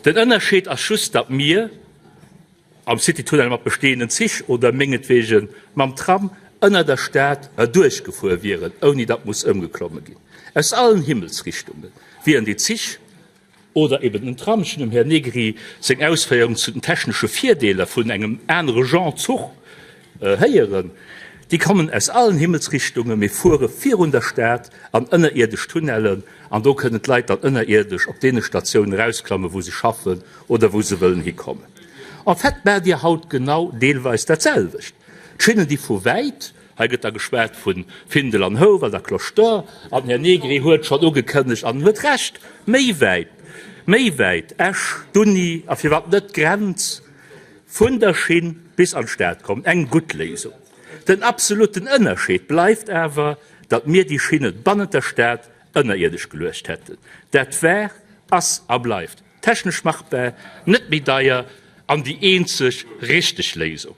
Den Ënnerscheed ass just, datt mir am Citytunnel mat bestehenden Zich oder mengetwegen mam Tram ënner der Stad erduerch gefuer wieren, ouni datt muss ëmgeklomme ginn. Aus allen Himmelsrichtunge wieren déi Zich oder eben den Tram, ech hunn dem Här Negri seng Ausféierung zu den technesche Virdeeler vun engem anere Genre Zuch héieren, déi kommen aus allen Himmelsrichtungen, mee fuere virun der Stad an ënnerierdesch Tunnellen an do kënnen d'Leit dann ënnerierdesch op deene Statiounen erausklammen, wou se schaffen oder wou se wëllen hikommen. En fait maacht Dir haut genau deelweis dat selwecht. D'Schinnen, déi vu wäit, hei gëtt da geschwat vu Findel an Houwald a Cloche d'Or, an den Här Negri huet schonn ugekënnegt an en huet Recht, méi wäit, méi wäit, Esch, d'Uni a firwat net d'Grenz vun der Schinn bis an d'Stad kommen. Eng gutt Léisung. Den absoluten Ënnerscheed bleift awer, datt mir déi Schinne bannent der Stad ënnerierdesch geluecht hätten. Dat war, ass a bleift technesch machbar, net méi deier an déi eenzeg richteg Léisung.